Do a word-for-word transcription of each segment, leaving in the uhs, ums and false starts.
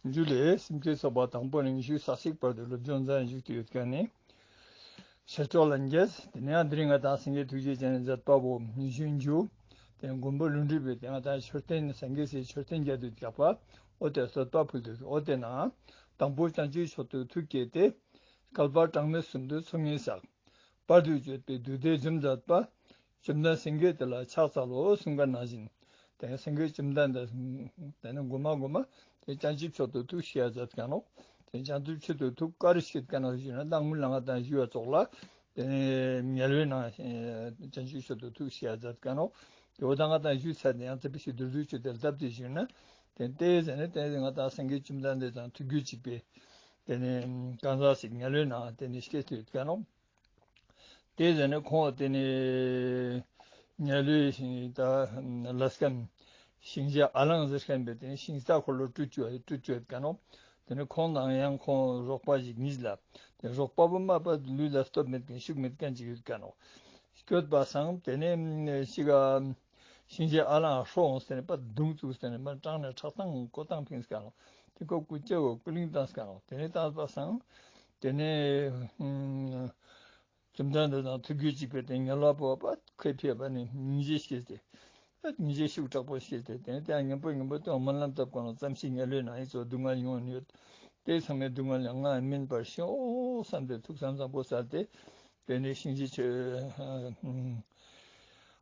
ཇུ་ལེ། སེམས་བསྐྱེད་ཚོགས་པ་དང་པོ་ནས་ཉི་ཤུ་རྩ་གཅིག་བར་དུ་སློབ་སྦྱོང་མཛད་བཞུགས་ཏེ་ཡོད་མཁན་ནི་ཤེས་ཚོགས་ལྷན་རྒྱས། དེ་ནས་ཡང་དེ་རིང་ང་དང་སངས་རྒྱས་ཐུགས་རྗེ་ཅན་མཛད་པ་པོ་ཉི་ཤུ་མཇུག་དེ་མགོན་པོ་ཀླུ་སྒྲུབ་པའི་དེ་ང་དང་མཆོད་རྟེན་སངས་རྒྱས་སི་མཆོད་རྟེན་རྒྱས་བསྡུས་རྒྱག་པ། འོ་དེ་བསྟོད་པ་ཕུལ་དུས་འོ་དེ་ན་དང་པོ་བྱང་ཆུབ་མཆོག་ཏུ་ཐུགས་བསྐྱེད་དེ། བསྐལ་པ་གྲངས་མེད་གསུམ་དུ་ཚོགས་གཉིས་བསགས། བར་དུ་གཅོད་པའི་བདུད་སྡེ་འཇོམས་མཛད་པ། བཅོམ་ལྡན་སེང་གེ་དེ་ལ་ཕྱག་འཚལ་ལོ་གསུངས་པ་ནང་བཞིན། དེ་སེང་གེ་བཅོམ་ལྡན་འདས་དེ་ནི་མགོ་མ་མགོ་མ་དེ་བྱང་ཆུབ་མཆོག་ཏུ་ཐུགས་བསྐྱེད་མཛད་མཁན་ནོག་དེ་བྱང་ཆུབ་མཆོག་ཏུ་ཐུགས་ག་རེ་བསྐྱེད་མཁན་ནོག་ཞུས་ན་ད་སྔོན་ལ་ང་དང་ཞུས་པ་ཙོགས་ལ། དེ་ནི་དམྱལ་བའི་ནང་བྱང་ཆུབ་མཆོག་ཏུ་ཐུགས་བསྐྱེད་མཛད་མཁན་ནོག་དེ་འོ་ད་ང་དང་ཞུས་ཚར་ཏེ་ཡང་ཙི་པིག་ཞིག་མདོར་བསྡུས་ཅིག་དེ་ལྡབ་སྟེ་ཞུས་ན། དེ་ནི་དེ་ཟེར་ནས་དེ་ནི་ང་དང་སངས་རྒྱས་བཅོམ་ལྡན་འདས་དང་ཐུགས་རྒྱུད་གཅིག་པའི་དེ་ནི་གང་ཟག་ཞིག་དམྱལ་བའི་ནང་དེ་ནི་བསྐྱེད་དེ་ཡོད་མཁན་ནོག་དེ་ཟེར་ནས་ཁོང་དེ་ནི་དམྱལ་བའི་ད་ལས་མཁན་ཤིང་རྗེ་ཨ་གླང་ཟེར་མཁན་པོའི་དེ་ནི་ཤིང་རྟ་འཁོར་ལོ་སྤྲུལ་བཅུག་སྤྲུལ་བཅུག་ཡོད་མཁན་ནོག་དེ་ནི་ཁོང་དང་ཡང་ཁོང་རོགས་པ་ཞིག་གཉིས་ལ་དེ་རོགས་པ་པོ་མ་པ་ལུས་ལ་སྟོབས་མེད་མཁན་ཤུགས་མེད་མཁན་ཅིག་ཡོད་མཁན་ནོག་སྐྱོད་པ་སང་དེ་ནི་ཤི་ག་ཤིང་རྗེ་ཨ་གླང་ཧྲོ་འོང་ཟེར་ནས་པ་མདུང་བཙུགས་ཟེར་ནས་མ་སྲང་ནས་ཁྲག་བཏང་མགོ་བཏང་ཕིངས་མཁན་ནོག་དེ་ཁོ་སྐུ་ལྕེ་བོ་ཀུ་ལིང་བཏང་མཁན་ནོག་དེ་ནི་བཏང་པ་སང་དེ་ནི། བཅོམ་ལྡན་འདས་དང་ཐུགས་རྒྱུད་གཅིག་པའི་དེ་དམྱལ་བ་པོ་པ་ཁོའི་ཕིའ་པ་ནི་སྙིང་རྗེ་སྐྱེས་ཏེ། སྙིང་རྗེ་ཤུགས་དྲག་པོ་སྐྱེས་ཏེ་དེ་ནས་དེ་ཡང་ཉམ་པོ་ཉམ་པོ་དེ་སྨོན་ལམ་བཏབ་གོ་ནོག་ཙམ་ཞིག་དམྱལ་བའི་ནང་ཨི་ཙོགས་སྡུག་བསྔལ་མྱོང་ནི་ཡོད། དེ་ཚང་མའི་སྡུག་བསྔལ་ཡང་ང་མིན་པར་ཤོག་བསམ་སྟེ་ཐུགས་བསམ་བཟང་པོ་བསལ་ཏེ། དེ་ནས་ཤིང་རྗེ་ཆོས་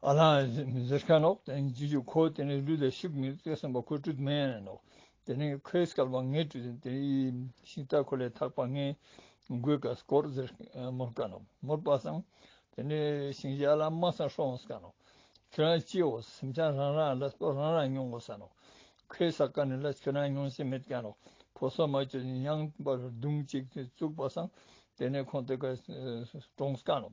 ཨ་གླང་ཟེར་མཁན་ནོག་དེ་ནས་ཇུ་ཇུ་ཁོ་དེ་ནས་ལུས་ལ་ཤུགས་མེད་དེ་བསམ་པ་ཁོ་སྤྲུལ་མེད་ནོག་དེ་ནས་ཁོའི་སྐལ་བ་ངས་སྤྲུལ་ཏེ་དེ་ནས་ཤིང་རྟ་འཁོར་ལོའི་ཐག་པ་ངས་མགོའི་ཀ་བསྐོར་ཟེར་མོལ་མཁན་ནོག་མོལ་པ་སང་། དེ་ནས་ཤིང་རྗེ་ཨ་གླང་མ་སང་ཧྲོ་འོང་མཁན་ནོག་ཁྱོད་རང་སྐྱེ་བོ་སེམས་ཅན་རང་རང་ལ་སྤོ་རང་རང་མྱོང་དགོས་ས་ནོག་ཁོའི་ས་ཀ་ནས་ལ་ཁྱོད་རང་མྱོང་ཤེས་མེད་མཁན་ནོག་ཕོ་སོ་མ་བཅོས་ཡང་པར་མདུང་གཅིག་བཙུགས་པ་སང་། དེ་ནས་ཁོང་དེ་ཀ་གྲོངས་མཁན་ནོག་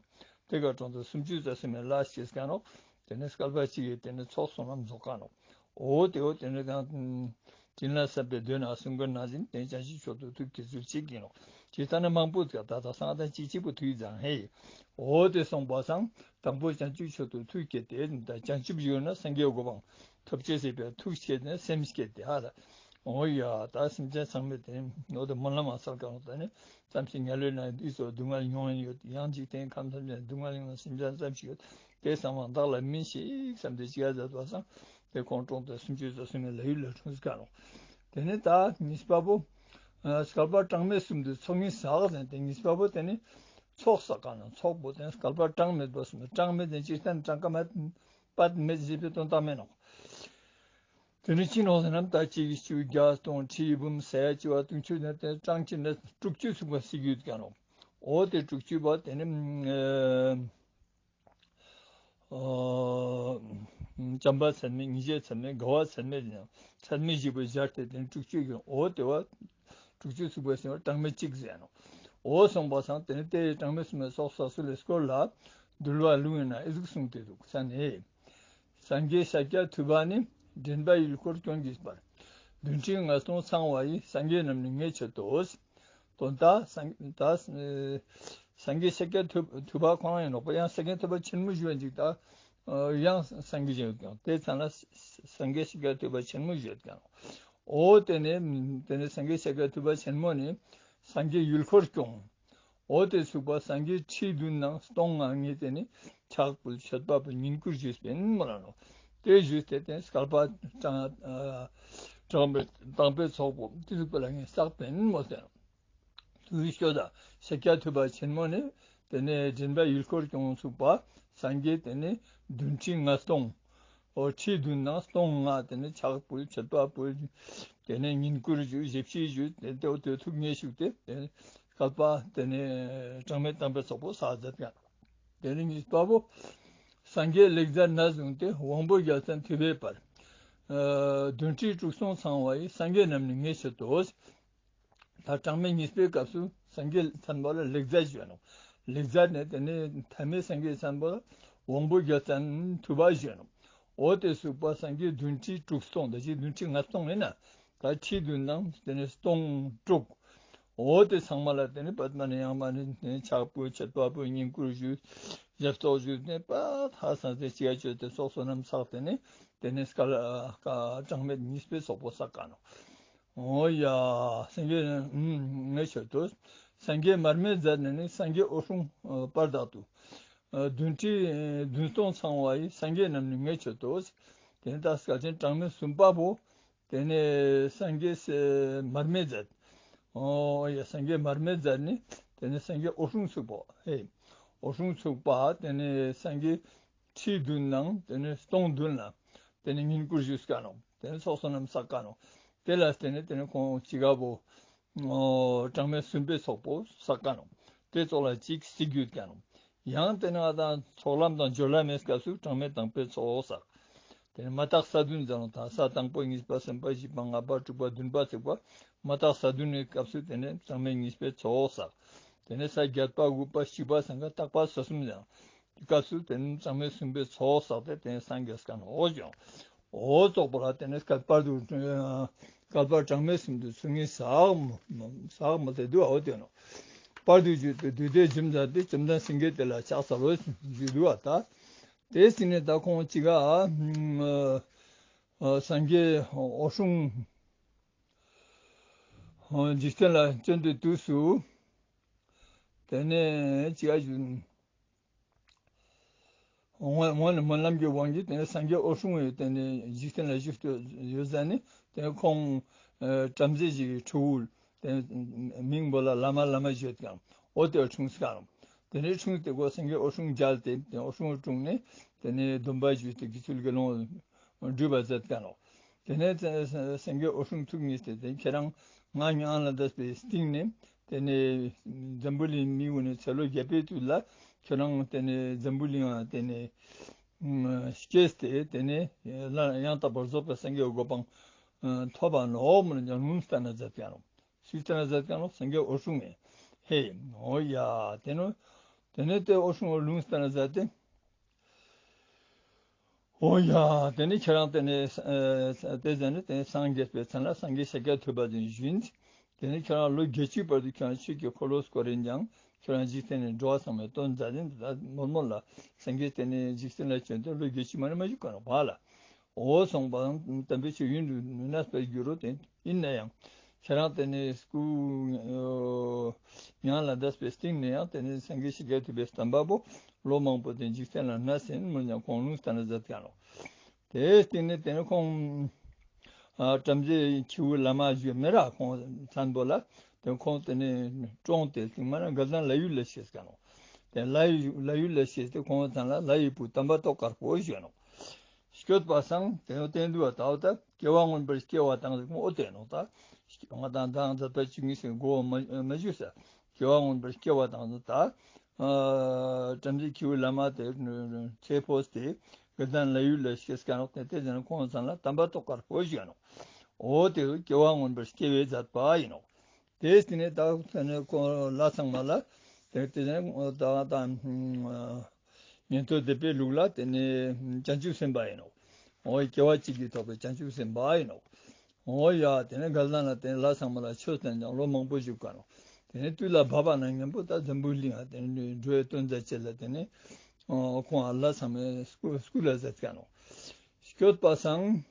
དེ་ཀ་གྲོངས་ཏེ་སུམ་ཅུ་རྩ་གསུམ་མའི་ལས་བྱེད་མཁན་ནོག་དེ་ནས་བསྐལ་པ་གཅིག་གི་དེ་ནས་ཚོགས་བསོད་ནམས་རྫོགས་མཁན་ནོག་འོ་དེ་འོ་དེ་ནས་དང་། བྱིན་རླབས་ཟབ་པའི་མདོ་ནང་གསུང་མཁན་ནང་བཞིན་དེ་བྱང་ཆུབ་མཆོག་ཏུ་ཐུགས་བསྐྱེད་ཚུལ་གཅིག་ཡིན་ནོག་ཇི་ལྟར་ན་མང་པོ་ཀ་ད་ད་སང་ད་གཅིག་གཅིག་པོ་ཐུགས་བཟང་ཧེ། འོ་དེ་སོང་པ་སང་དང་པོ་བྱང་ཆུབ་མཆོག་ཏུ་ཐུགས་བསྐྱེད་དེ་ད་བྱང་ཆུབ་ཡོད་ན་སངས་རྒྱས་གོ་འཕང་ཐོབ་ཅེས་ཟེར་བའི་ཐུགས་བསྐྱེད་ནས་སེམས་བསྐྱེད་དེ་ཧ་ལ། འོ་ཡ་ད་སེམས་ཅན་ཚང་མས་དེ་འོ་དེ་སྨོན་ལམ་མ་སལ་གང་ལ་ད་ནི། ཙམ་ཞིག་དམྱལ་བའི་ནང་འདི་ཚོ་སྡུག་བསྔལ་མྱོང་ཡིན་ཡོད། ཡང་འཇིག་རྟེན་ཁམས་ཐམས་ཅད་སྡུག་བསྔལ་ཡོང་ན་སེམས་ཅན་ཙམ་ཞིག་ཡོད། དེ་ཚང་མ་བདག་ལ་སྨིན་ཞིག་བསམ་སྟེ་ཅི་ག་མཛད་པ་སང་། དེ་ཁོང་གྲོངས་ཏེ་སུམ་ཅུ་རྩ་གསུམ་མའི་ལྷ་ཡུལ་ལ་འཁྲུངས་ཀ་ནོག་དེ་ནས་ད་གཉིས་པ་པོ། བསྐལ་པ་གྲངས་མེད་གསུམ་དུ་ཚོགས་གཉིས་བསགས་ཟེར་དེ་གཉིས་པ་པོ་དེ་ནི། ཚོགས་བསགས་ཀ་ནོག་ཚོགས་པོ་དེ་བསྐལ་པ་གྲངས་མེད་པ་གསུམ་གྲངས་མེད་དེ་ཅི་སྟན་གྲངས་ཀ་མེད། པད་མེད་ཟེར་བའི་དོན་དག་མེད་ནོག་དེ་ནི་ཅི་ནོག་ཟེར་ན་ད་གཅིག་བཅུ་བརྒྱ་སྟོང་ཁྲི་འབུམ་ས་ཡ་བྱེ་བ་སྟོང་ཕྲག་ནས་དེ་གྲངས་ཅི་ནས་དྲུག་ཅུ་ཚུགས་པ་ཟེར་གྱི་ཡོད་ཀ་ནོག་འོ་དེ་དྲུག་ཅུ་པ་དེ་ནི་ཨ་བྱམས་པ་ཚད་མེད་ཉེར་བཞི་ཚད་མེད་དགའ་བ་ཚད་མེད་ཚད་མེད་བཞི་པོ་སྦྱར་ཏེ་དེ་ནི་དྲུག་ཅུ་ཡོད། འོ་དེ་བ་དྲུག་ཅུ་ཚུགས་པ་ཟེར་བ་གྲངས་མེད་གཅིག་ཟེར་ནོག་འོ་སོང་པ་སང་དེ་ནི་དེ་གྲངས་མེད་གསུམ་མའི་ཚོགས་བསགས་ཚུལ་ལི་སྐོར་ལ་འདུལ་བ་ལུང་ཡིན་ན་ཨི་ཟུག་གསུངས་ཏེ་འདུག་ས་ནས། སངས་རྒྱས་ཤཱཀྱ་ཐུབ་པ་ནི། འདྲེན་པ་ཡུལ་འཁོར་སྐྱོང་བགྱིས་པར། བདུན་ཁྲི་ལྔ་སྟོང་ཚང་བ་ཡི། སངས་རྒྱས་རྣམས་ནི་ངེས་མཆོད་དོ། དོན་དག་སངས་ད་སངས་རྒྱས་ཤཱཀྱ་ཐུབ་ཐུབ་པ་ཁོ་རང་ཡིན་ནོག་པ། ཡང་ཤཱཀྱ་ཐུབ་པ་ཆེན་མོ་ཞུ་བ་ཅིག་ད་ཡང་སངས་རྒྱས་ཡོད་ཀྱང་དེ་ཚང་ལ་སངས་རྒྱས་ཤཱཀྱ་ཐུབ་པ་ཆེན་མོ་ཞུ་ཡོད་ཀྱང་། འོ་དེ་ནས་དེ་ནས་སངས་རྒྱས་ཤཱཀྱ་ཐུབ་པ་ཆེན་མོ་ནི་སངས་རྒྱས་ཡུལ་འཁོར་སྐྱོང་། འོ་དེ་ཚུགས་པ་སངས་རྒྱས་ཁྲི་བདུན་ནང་སྟོང་ལྔ་ངེས་དེ་ནི་ཕྱག་ཕུལ་མཆོད་པ་ཕུལ་བསྙེན་བཀུར་ཞུས་པས་མོལ་ལ་ནོག་དེ་ཞུས་ཏེ་དེ་བསྐལ་པ་གྲངས་གྲངས་མེད་དང་པོའི་ཚོགས་པོ་དེ་ཚུགས་པ་ལ་ངས་བསགས་པས་མོལ་ཏེ་ནོག་དུས་ཤོ་ད་ཤཱཀྱ་ཐུབ་པ་ཆེན་མོ་ནི་དེ་ནས་འདྲེན་པ་ཡུལ་འཁོར་སྐྱོང་ཚུགས་པ་སངས་རྒྱས་དེ་ནི་བདུན་ཁྲི་ལྔ་སྟོང་། འོ་ཁྲི་བདུན་ནང་སྟོང་ལྔ་དེ་ནས་ཕྱག་ཕུལ་མཆོད་པ་ཕུལ། དེ་ནས་བསྙེན་བཀུར་ཞུ་ཞབས་ཕྱི་ཞུ་དེ་དེ་འོ་དེ་ཐུགས་ངེས་ཞུགས་ཏེ་དེ་ནས་བསྐལ་པ་དེ་ནས་གྲངས་མེད་དང་པོའི་ཚོགས་པོ་བསགས་མཛད་ཀྱང་། དེ་ནས་གཉིས་པ་བོ། སངས་རྒྱས་ལེགས་མཛད་ནས་བཟུང་སྟེ་དབང་པོ་རྒྱལ་མཚན་ཐུབ་པའི་བར། ཨ་བདུན་ཁྲི་དྲུག་སྟོང་ཚང་བ་ཡི། སངས་རྒྱས་རྣམས་ནི་ངེས་མཆོད་དོ། ད་གྲངས་མེད་གཉིས་པའི་སྐབས་སུ་སངས་རྒྱས་ཚན་པོ་ལ་ལེགས་མཛད་ཞུ་ནོག་ལེགས་མཛད་ནས་དེ་ནས་ཐ་མའི་སངས་རྒྱས་ཚན་པོ་ལ་དབང་པོ་རྒྱལ་མཚན་ཐུབ་པ་ཞུ་ནོག་འོ་དེ་ཚུགས་པ་སངས་རྒྱས་བདུན་ཁྲི་དྲུག་སྟོང་ད་ཅི་བདུན་ཁྲི་ལྔ་སྟོང་ཡིན་ན་ད་ཁྲི་བདུན་དང་དེ་ནས་སྟོང་དྲུག་འོ་དེ་ཚང་མ་ལ་དེ་ནས་པདྨ་ནས་ཡང་མ་ནས་དེ་ནས་ཕྱག་ཕུལ་མཆོད་པ་ཕུལ་བསྙེན་བཀུར་ཞུ་ཞབས་ཏོག་ཞུ་དེ་པ་ཐ་སང་དེ་ཅི་ཡ་ཆོས་དེ་ཚོགས་བསོད་ནམས་བསགས་དེ་ནས་དེ་ནས་སྐལ་གྲངས་མེད་གཉིས་པའི་ཚོགས་པོ་བསགས་ཀ་ནོག་འོ་ཡ། སངས་རྒྱས་ངས་མཆོད་དོ། སངས་རྒྱས་མར་མེ་མཛད་ནས་ནི་སངས་རྒྱས་འོད་སྲུང་ཨ་པར་དག་ཏུ། ཨ་བདུན་ཁྲི་ཨ་བདུན་སྟོང་ཚང་བ་ཡི་སངས་རྒྱས་རྣམས་ནི་ངས་མཆོད་དོ། དེ་ནས་ད་སྐལ་ཆེན་གྲངས་མེད་གསུམ་པ་པོ། དེ་ནས་སངས་རྒྱས་ཨ་མར་མེ་མཛད། འོ་ཡ། སངས་རྒྱས་མར་མེ་མཛད་ནི་དེ་ནས་སངས་རྒྱས་འོད་སྲུང་ཚུགས་པོ། ཧེ། འོད་སྲུང་ཚུགས་པ་དེ་ནས་སངས་རྒྱས་ཁྲི་བདུན་ནང་དེ་ནས་སྟོང་བདུན་ལ་དེ་ནས་བསྙེན་བཀུར་ཞུས་ཀ་ནོག། དེ་ནས་ཚོགས་བསོད་ནམས་བསགས་ཀ་ནོག། དེ་ལ་བརྟེན་ནས་དེ་ནས་ཁོང་ཅི་ག་བོ་ཨོ་གྲངས་མེད་གསུམ་པའི་ཚོགས་པོ་བསགས་ཀ་ནོག། དེ་ཚོགས་ལ་གཅིག་སྲིད་རྒྱུད་ཀ་ནོག། ཡང་དེ་ནས་ང་དང་ཚོགས་ལམ་དང་སྦྱོར་ལམ་མེད་སྐབས་སུ་གྲངས་མེད་དང་པོའི་ཚོགས་བསགས། དེ་ནས་མ་དག་ས་བདུན་ཟེར་ནོག། ད་ས་དང་པོ་གཉིས་པ་གསུམ་པ་བཞི་པ་ལྔ་པ་དྲུག་པ་བདུན་པ་ཚིག་པ་མ་དག་ས་བདུན་ནི་སྐབས་སུ་དེ་ནས་གྲངས་མེད་གཉིས་པའི་ཚོགས་བསགས། དེ་ནས་ས་བརྒྱད་པ་དགུ་པ་བཞི་པ་ཚང་ཀ་རྟག་པ་ས་གསུམ་ཟེར་ནོག། དེ་སྐབས་སུ་དེ་ནས་གྲངས་མེད་གསུམ་པའི་ཚོགས་བསགས་ཏེ་དེ་ནས་སངས་རྒྱས་ཀ་ནོག། འོ་ཅོ། འོ་ཙོགས་པོ་ལ་དེ་ནས་བསྐལ་པར་དུ་བསྐལ་པར་གྲངས་མེད་གསུམ་དུ་ཚུལ་གཉིས་ཟག་ཟག་མ་ལྟ་དུ་འོ་དེ་ནོག། བར་དུ་གྱུར་པའི་དུས་མཐའི་འཇིམ་མཛད་དེ་བཅོམ་ལྡན་སེང་གེ་དེ་ལ་ཕྱག་འཚལ་ལོ་ཞུས་དུག་པ་ད། དེ་ཟིན་ནས་ད་ཁོང་ཅི་ག་ཨ་ཨ་སངས་རྒྱས་འོད་སྲུང་འཇིག་རྟེན་ལ་བྱོན་ཏེ་དུས་སུ་དེ་ནས་ཅི་ག་ཞུ། སྔོན་སྔོན་ནས་སྨོན་ལམ་གྱི་དབང་གིས་དེ་ནས་སངས་རྒྱས་འོད་སྲུང་ཡོད་དེ་ནས་འཇིག་རྟེན་ལ་བཞུགས་ཏེ་ཡོད་ཟ་ནས་དེ་ནས་ཁོང་ཨ་བྲམ་ཟེ་ཞིག་གི་ཕྲུ་གུ་དེ་མིང་བོ་ལ་བླ་མ་བླ་མ་ཞུས་ཀ་ནོག། འོ་དེ་འཁྲུངས་ཀ་ནོག། དེ་ནས་འཁྲུངས་ཏེ་ཁོ་སངས་རྒྱས་འོད་སྲུང་མཇལ་ཏེ་དེ་འོད་སྲུང་འཁྲུངས་ནས་དེ་ནས་སྡོམ་པ་ཞུས་ཏེ་དགེ་ཚུལ་དགེ་སློང་སྒྲུབ་པ་མཛད་ཀ་ནོག། དེ་ནས་སངས་རྒྱས་འོད་སྲུང་ཐུགས་ཉིད་དེ་དེ་ཁྱེད་རང་ང་མྱ་ངན་ལས་འདས་པའི་སྟིང་ནས་དེ་ནས་འཛམ་བུ་གླིང་མི་ཀུན་ནས་ཚེ་ལོ་བརྒྱ་པའི་དུས་ལ་ཁྱོད་རང་དེ་ནས་འཛམ་བུ་གླིང་ང་དེ་ནས་སྐྱེས་ཏེ་དེ་ནས་ཡང་དག་པར་རྫོགས་པའི་སངས་རྒྱས་གོ་འཕང་ཐོབ་པ་ནོག་མོལ་ནས་ལུང་བསྟན་ན་མཛད་ཀ་ནོག། སུས་བསྟན་ན་མཛད་ཀ་ནོག། སངས་རྒྱས་འོད་སྲུང་ངས། ཧེ། འོ་ཡ། དེ་ནས་དེ་འོད་སྲུང་ལུང་བསྟན་ན་མཛད་དེ། འོ་ཡ། དེ་ནས་ཁྱེད་རང་དེ་ནས་ཨ་དེ་ཟེར་ནས་དེ་ནས་སངས་རྒྱས་པའི་མཚན་ལ་སངས་རྒྱས་ཤཱཀྱ་ཐུབ་པ་དེ་བཞིན། དེ་ནས་ཁྱེད་རང་ལོ་བརྒྱད་ཅུའི་བར་དུ་ཁྱེད་རང་ཆོས་ཀྱི་འཁོར་ལོ་བསྐོར་རིན་ཀྱང་ཁྱེད་རང་འཇིག་རྟེན་ནས་འགྲོ་བ་ཚང་མའི་དོན་མཛད་དེ་འདི་ལྟར་མོལ་མོལ་ལ་སངས་རྒྱས་དེ་ནས་འཇིག་རྟེན་ལ་བྱོན་ཏེ་ལོ་བརྒྱད་ཅུ་མ་ནས་མ་བཞུགས་ཀ་ནོག་པ་ལ། འོ་སོང་པ་དམ་པའི་ཆོས་ཡུན་རིང་གནས་པར་འགྱུར་རོ། དེ་ཡིན་ན་ཡང་ཁྱེད་རང་དེ་ནས་སྐུ་མྱ་ངན་ལས་འདས་པའི་སྟིང་ནས་ཡང་དེ་ནས་སངས་རྒྱས་ཤཱཀྱ་ཐུབ་པའི་བསྟན་པ་པོ་ལོ་མང་པོ་དེ་འཇིག་རྟེན་ལ་གནས་ཟིན་མོལ་ནས་ཁོང་ལུང་བསྟན་ན་མཛད་ཀ་ནོག། དེའི་སྟིང་ནས་དེ་ནས་ཁོང་ཨ་བྲམ་ཟེ་ཁྱེའུ་བླ་མ་ཞུ་མི་ར་ཁོང་མཚན་པོ་ལ་དེ་ཁོང་དེ་ནས་བཀྲོངས་ཏེ་སྟིང་མ་ན་དགའ་ལྡན་ལྷ་ཡུལ་ལ་སྐྱེས་ཀ་ནོག། དེ་ལྷ་ཡུལ་ལྷ་ཡུལ་ལ་སྐྱེས་ཏེ་ཁོང་མཚན་ལ་ལྷ་ཡི་བུ་དམ་པ་ཏོག་དཀར་པོ་ཞུ་ནོག། སྐྱོད་པ་སང་དེ་ནོ་བསྟན་འདུག་པ་ད་འོ་ད་སྐྱེ་བ་སྔོན་པར་སྐྱེ་བ་དང་ཟེར་ཁོང་འོ་དེ་ནོ་ད་ང་དང་མཛད་པ་བཅུ་གཉིས་སི་མགོ་མ་མ་ཞུས་ས། སྐྱེ་བ་སྔོན་པར་སྐྱེ་བ་དང་ད་ཨ་བྲམ་ཟེ་ཁྱེའུ་བླ་མ་དེ་ཚེ་འཕོས་ཏེ་དགའ་ལྡན་ལྷ་ཡུལ་ལ་སྐྱེས་ཀ་ནོག། དེ་དེ་ཟེར་ན་ཁོང་མཚན་ལ་དམ་པ་ཏོག་དཀར་པོ་ཞུ་ནོག། འོ་དེ་སྐྱེ་བ་སྔོན་པར་སྐྱེ་བའི་མཛད་པ་ཡིན་ནོག། དེ་སྟིང་ནས་ད་དེ་ནས་ཁོང་ལྷ་ཚང་མ་ལ་དེ་དེ་ནས་ད་ད་ཉན་ཐོས་སྡེ་པའི་ལུགས་ལ་དེ་ནས་བྱང་ཆུབ་སེམས་དཔའ་ཡིན་ནོག། འོ་སྐྱེ་བ་གཅིག་གིས་ཐོབ་པའི་བྱང་ཆུབ་སེམས་དཔའ་ཡིན་ནོག། འོ་ཡ་དེ་ནས་དགའ་ལྡན་ལ་དེ་ནས་ལྷ་ཚང་མ་ལ་ཆོས་བསྟན་ཀྱང་ལོ་མང་པོ་བཞུགས་ཀ་ནོག། དེ་ནས་དུས་ལ་བབ་པ་ན་མཉམ་པོ་ད་འཛམ་བུ་གླིང་ང་དེ་ནས་འགྲོ་བའི་དོན་མཛད་ཅེས་ལ་དེ་ནས་ཁོང་ལྷ་ཚང་མའི་སྐུ་སྐུ་ལ་མཛད་ཀ་ནོག། སྐྱོད་པ་སང་།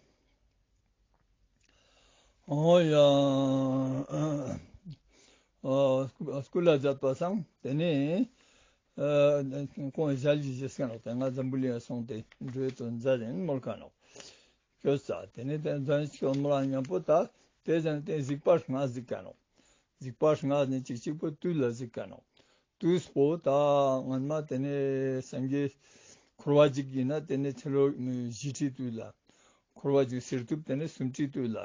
འོ་ཡ། ཨ་སྐུ་སྐུ་ལ་མཛད་པ་སང་དེ་ནས་ཨ་ཁོང་ཞལ་གྱིས་བཞེས་ཀ་ནོག། དེ་ང་འཛམ་བུ་གླིང་ང་སོང་སྟེ་འགྲོ་བའི་དོན་མཛད་དེ་མོལ་ཀ་ནོག། སྐྱོད་ས་དེ་ནས་དེ་མཛད་ནས་སྐྱོད་མོལ་ལ་མཉམ་པོ་ད་དེ་ཟེར་ནས་དེ་གཟིགས་པ་ལྔ་གཟིགས་ཀ་ནོག། གཟིགས་པ་ལྔ་ནས་གཅིག་གཅིག་པོ་དུས་ལ་གཟིགས་ཀ་ནོག། དུས་པོ་ད་སྔན་མ་དེ་ནས་སངས་རྒྱས་འཁོར་བ་འཇིག་ཡིན་ན་དེ་ནས་ཚེ་ལོ་བཞི་ཁྲིའི་དུས་ལ། འཁོར་བ་འཇིག་གསེར་ཐུབ་དེ་ནས་སུམ་ཁྲིའི་དུས་ལ།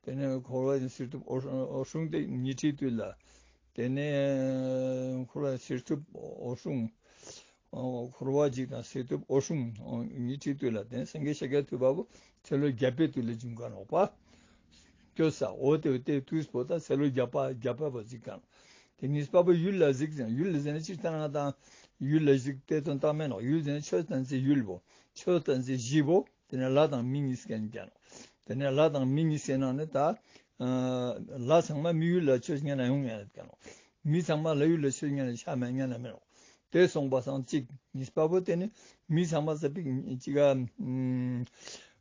དེ་ནས་འཁོར་བ་འཇིག་གསེར་ཐུབ་འོད་འོད་སྲུང་དེ་ཉི་ཁྲིའི་དུས་ལ། དེ་ནས་འཁོར་བ་འཇིག་གསེར་ཐུབ་འོད་སྲུང་། འཁོར་བ་འཇིག་དང་གསེར་ཐུབ་འོད་སྲུང་ཉི་ཁྲིའི་དུས་ལ་དེ་ནས་སངས་རྒྱས་ཤཱཀྱ་ཐུབ་པ་པོ་ཚེ་ལོ་བརྒྱ་པའི་དུས་ལ་བྱོན་ཀ་ནོག་པ། སྐྱོད་ས་འོ་དེ་དེ་དུས་པོ་ད་ཚེ་ལོ་བརྒྱ་པ་བརྒྱ་པ་བོ་གཟིགས་ཀ་ནོག། དེ་གཉིས་པ་པོ་ཡུལ་ལ་གཟིགས་ཟེར་ན་ཡུལ་ལ་ཟེར་ན་སྤྱིར་བཏང་ང་དང་ཡུལ་ལ་གཟིགས་དེ་དོན་དག་མེད་ནོག། ཡུལ་ཟེར་ན་ཆོས་བསྟན་སའི་ཡུལ་བོ་ཆོས་བསྟན་སའི་གཞི་བོ་དེ་ནས་ལྷ་དང་མི་གཉིས་ཀ་ནོག། དེ་ནས་ལྷ་དང་མི་གཉིས་ཀའི་ནང་ནས་ད་ལྷ་ཚང་མ་མི་ཡུལ་ལ་ཆོས་ཉན་ན་ཡོང་ཉན་ན་ཀ་ནོག། མི་ཚང་མ་ལྷ་ཡུལ་ལ་ཆོས་ཉན་ན་ཆ་མེད་ཉན་ན་མེད་ནོག། དེ་སོང་པ་སང་གཅིག་གཉིས་པ་པོ་དེ་ནི་མི་ཚང་མ་ས་པིག་གཅིག་ག་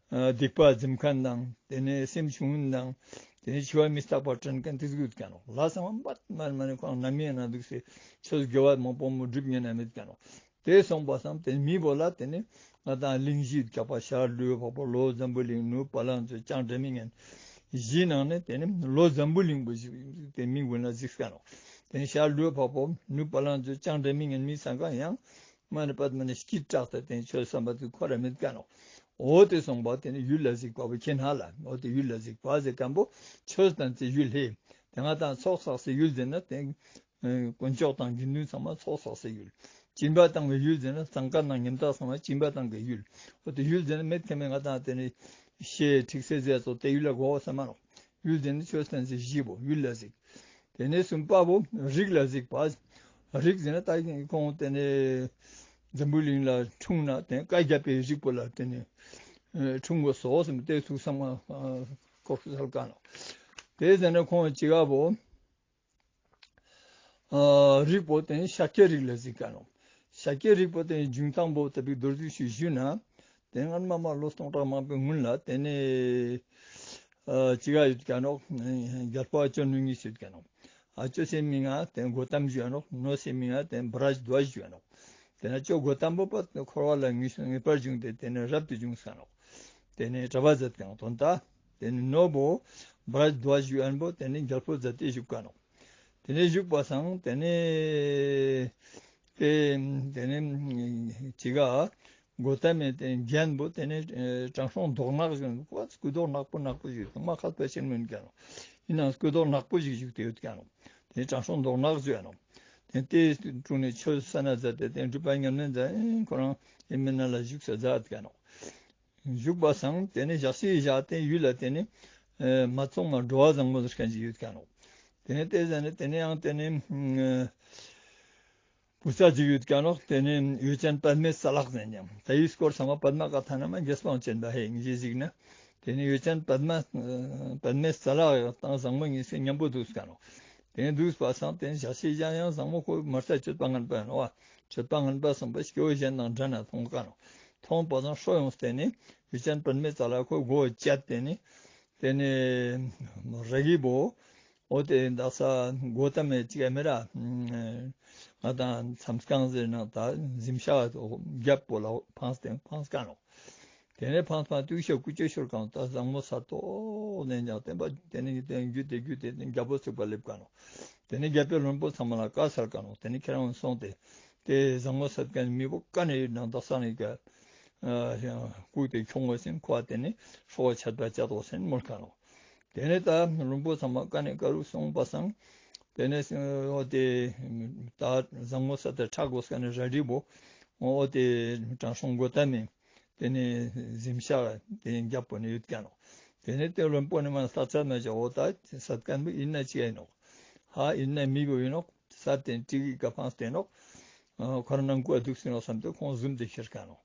སྡིག་པ་འཛེམ་མཁན་དང་དེ་ནས་སེམས་ཆུང་ངུན་དང་ དེ་ནི་འཆི་བ་མི་རྟག་པ་དྲན་མཁན་དེ་ཟུག་ཡོད་ཀྱག་ནོག། ལྷ་ཚང་མ་མ་མ་ནི་ཁོང་ནམ་ཡིན་ན་འདུག་སེ་ཆོས་དགེ་བ་མང་པོ་མོ་སྒྲུབ་ཉན་ན་མེད་ཀྱག་ནོག། དེ་སོང་པ་སང་དེ་མི་བོ་ལ་དེ་ནི་ང་དང་གླིང་བཞི་ཡོད་ཀྱག་པ། ཤར་ཀླུ་འཕགས་པོ། ལྷོ་འཛམ་བུ་གླིང་། ནུབ་བ་ལང་སྤྱོད། བྱང་སྒྲ་མི་སྙན། བཞིའི་ནང་ནས་དེ་ནི་ལྷོ་འཛམ་བུ་གླིང་པོ་ཞིག་དེ་མི་ཀུན་ལ་གཟིགས་ཀྱག་ནོག། དེ་ནི་ཤར་ཀླུ་འཕགས་པོ། ནུབ་བ་ལང་སྤྱོད། བྱང་སྒྲ་མི་སྙན་མི་ཚང་ཀ་ཡང་མ་ནི་པད་མ་ནི་སྐྱིད་དྲག་ཏེ་དེ་ཆོས་བསམ་པ་དེ་ཁོ་ར་མེད་ཀྱག་ནོག། འོ་དེ་སོང་པ་དེ་ནི་ཡུལ་ལ་གཟིགས་པ་བོ་ཁྱེད་ན་ལ། འོ་དེ་ཡུལ་ལ་གཟིགས་པ་ཟེར་མཁན་པོ་ཆོས་བསྟན་སའི་ཡུལ་ལེ། དེ་ང་དང་ཚོགས་བསགས་སའི་ཡུལ་ཟེར་ན་དེ་ཨ་དཀོན་མཆོག་དང་དགེ་འདུན་ཚང་མ་ཚོགས་བསགས་སའི་ཡུལ། སྦྱིན་པ་བཏང་བའི་ཡུལ་ཟེར་ན་གཙང་ཁ་དང་ཉམ་ཐག་ཚང་མ་སྦྱིན་པ་བཏང་བའི་ཡུལ། འོ་དེ་ཡུལ་ཟེར་ན་མེད་མཁན་མེད་ང་དང་དེ་ནི་ཤེས་ཁྲིག་སེ་ཟེར་ཙོགས་དེ་ཡུལ་ལ་གོ་བ་ས་མ་ནོག། ཡུལ་ཟེར་ན་ཆོས་བསྟན་སའི་གཞི་པོ་ཡུལ་ལ་གཟིགས། དེ་ནས་གསུམ་པ་བོ་རིགས་ལ་གཟིགས་པ། རིགས་ཟེར་ན་ད་ཁོང་དེ་ནས་འཛམ་བུ་གླིང་ལ་འཁྲུངས་ན་དེ་བཀའ་བརྒྱད་པའི་རིགས་པོ་ལ་དེ་ནས་ཨ་འཁྲུངས་དགོས་སོ་ཟེར་དེ་ཐུགས་བསམ་ཨ་སྐོར་སལ་ཀྱག་ནོག། དེ་ཟེར་ན་ཁོང་ཅི་ག་བོ་ཨ་རིགས་པོ་དེ་ནི་ཤཱཀྱའི་རིགས་ལ་གཟིགས་ཀྱག་ནོག། ཤཱཀྱའི་རིགས་པོ་དེ་ནི་འབྱུང་སྟངས་པོ་དེ་བིག་མདོར་བསྡུས་ཤིག་ཞུས་ན་དེ་སྔན་མ་མ་ལོ་སྟོང་ཕྲག་མང་པོའི་སྔུན་ལ་དེ་ནི་ཨ་ཅི་ག་ཡོད་ཀྱག་ནོག། རྒྱལ་པོ་ཨ་ཅོ་ནུས་ཉིད་ཡོད་ཀྱག་ནོག། ཨ་ཅོ་ཟེར་མིང་ང་དེ་གོ་ཏམ་ཞུ་ཡ་ནོག། ནོ་ཟེར་མིང་ང་དེ་བྷ་ར་ཛ་དྭ་ཇ་ཞུ་ཡ་ནོག། དེ་ན་ཅོ་གོ་ཏམ་པོ་པ་འཁོར་བ་ལ་ངེས་ངེས་པར་བྱུང་སྟེ་དེ་ནི་རབ་ཏུ་བྱུང་ཀྱག་ནོག། དེ་ནི་གྲྭ་པ་མཛད་ཀྱག་དོན་དག། དེ་ནི་ནོ་བོ་བྷ་ར་ཛ་དྭ་ཇ་ཞུ་ཡ་བོ་དེ་ནི་རྒྱལ་པོ་མཛད་དེ་བཞུགས་ཀྱག་ནོག། དེ་ནས་བཞུགས་པ་སང་དེ་ནས་དེ་དེ་ནས་ཅི་ག་གོ་ཏམ་མའི་དེ་རྒན་པོ་དེ་ནས་ཨ་དྲང་སྲོང་མདོག་ནག་ཞིག་ཡོད་ཀྱག་ནོག། སྐུ་མདོག་ནག་པོ་ནག་པོ་ཞིག་ཡོད་ཀྱག་མ་ཁ་པ་ཆེན་མོ་ཡིན་ཀྱག་ནོག། ཡིན་ནའང་སྐུ་མདོག་ནག་པོ་ཞིག་བཞུགས་ཏེ་ཡོད་ཀྱག་ནོག། དེ་དྲང་སྲོང་མདོག་ནག་ཞུ་ཡ་ནོག། དེ་དེ་དྲུང་ནས་ཆོས་ས་ན་མཛད་དེ་དེ་སྒྲུབ་པ་ཉམས་ལེན་མཛད། ཁོ་རང་ཡིན་མིན་ན་ལ་བཞུགས་ས་མཛད་ཀྱག་ནོག། བཞུགས་པ་སང་དེ་ནས་ཞག་ཅིག་བཞག་སྟེ་ཡུལ་ལ་དེ་ནས་ཨ་མ་ཚོང་མ་འགྲོ་བ་བཟང་མོ་ཟེར་མཁན་ཅིག་ཡོད་ཀྱག་ནོག། དེ་ནས་དེ་ཟ་ནས་དེ་ནས་ཡང་དེ་ནས་ཨ་བུ་ཚ་ཅིག་ཡོད་ཀྱག་ནོག། དེ་ནས་འོད་ཅན་པདྨའི་རྩ་ལག་ཟེར་ཀྱག། ད་ཡི་སྐོར་ཚང་མ་པདྨ་བཀའ་ཐང་ན་མ་རྒྱས་པའང་བྱེད་པ་ཧེ་ངེས་ཤེས་ཟིག་ན། དེ་ནས་འོད་ཅན་པདྨ་ཨ་པདྨའི་རྩ་ལག་ཡང་དང་བཟང་མོ་གཉིས་སེ་མཉམ་པོ་འདུག་ཀྱག་ནོག། དེ་ནས་འདུག་པ་སང་དེ་ནས་ཞག་ཅིག་ཡང་ཡང་བཟང་མོ་ཁོ་མ་རྩ་སྤྱོད་པ་ངན་པ་ཡིན་ནོག་པ། སྤྱོད་པ་ངན་པ་སོང་པ་སྐྱེ་བོ་གཞན་དང་འདྲ་ན་མཐོང་ཀྱག་ནོག། མཐོང་པ་སང་ཧྲོ་ཡོངས་ཏེ་ནི་འོད་ཅན་པདྨའི་རྩ་ལག་ཁོ་མགོ་བཅད་དེ་ནི་དེ་ནི་ར་གི་བོ་འོ་དེ་དག་ས་གོ་ཏམ་མའི་ཅི་ག་མེ་ར་ང་དང་མཚམས་ཁང་ཟེར་ན་ད་གཟིམ་ཤག་རྒྱབ་པོ་ལ་འཕངས་ཏེ་འཕངས་ཀྱག་ནོག། དེ་ནས་འཕངས་འཕངས་དུས་ཤོག་ཀུ་ཅོ་ཤོར་ཀྱག་ནོག། ད་བཟང་མོ་ས་ཏོག་ནས་ཀྱང་བསྟན་པ་དེ་ནས་རྒྱུད་དེ་རྒྱུད་དེ་རྒྱལ་པོ་ཚུགས་པ་སླེབས་ཀྱག་ནོག། དེ་ནས་རྒྱལ་པོའི་བློན་པོ་ཚང་མ་ལ་བཀའ་སལ་ཀྱག་ནོག། དེ་ནས་ཁྱེད་རང་སོང་སྟེ་དེ་བཟང་མོ་ས་ཀན་མི་བོ་ཀ་ནས་ཡོད་ནང་དག་ས་ནས་ཀ་བཀུག་སྟེ་ཁྱོང་བ་ཟིན་ཁོ་བ་དེ་ནས་ཧྲོ་བ་ཆད་པ་བཅད་དོ་ཟིན་མོལ་ཀྱག་ནོག། དེ་ནས་ད་བློན་པོ་ཚང་མ་ཀ་ནས་ཀ་རུ་སོང་པ་སང་དེ་ནས་འོ་དེ་ད་བཟང་མོ་ས་དེ་ཁྲག་དགོས་ཀ་ནས་ར་རི་བོ་འོ་དེ་དྲང་སྲོང་གོ་ཏ་མའི་དེ་ནས་གཟིམ་ཤག་དེ་རྒྱབ་པོ་ནས་ཡོད་ཀྱག་ནོག། དེ་ནས་དེ་བློན་པོ་ནི་མ་སྟག་ཚལ་མ་བྱ་འོ་ད་སད་ཀན་བོ་ཡིན་ན་ཅི་ཡིན་ནོག། ཧ་ཡིན་ན་མི་བོ་ཡིན་ནོག། ས་དེ་ཏྲིག་གི་ཀ་ཕངས་ཏེ་ནོག། ཁོ་རང་ནང་ཀུ་འ་འདུག་སེ་ནོག་བསམ་སྟེ་ཁོང་ཟུམ་དེ་ཁྱེར་ཀ་ནོག།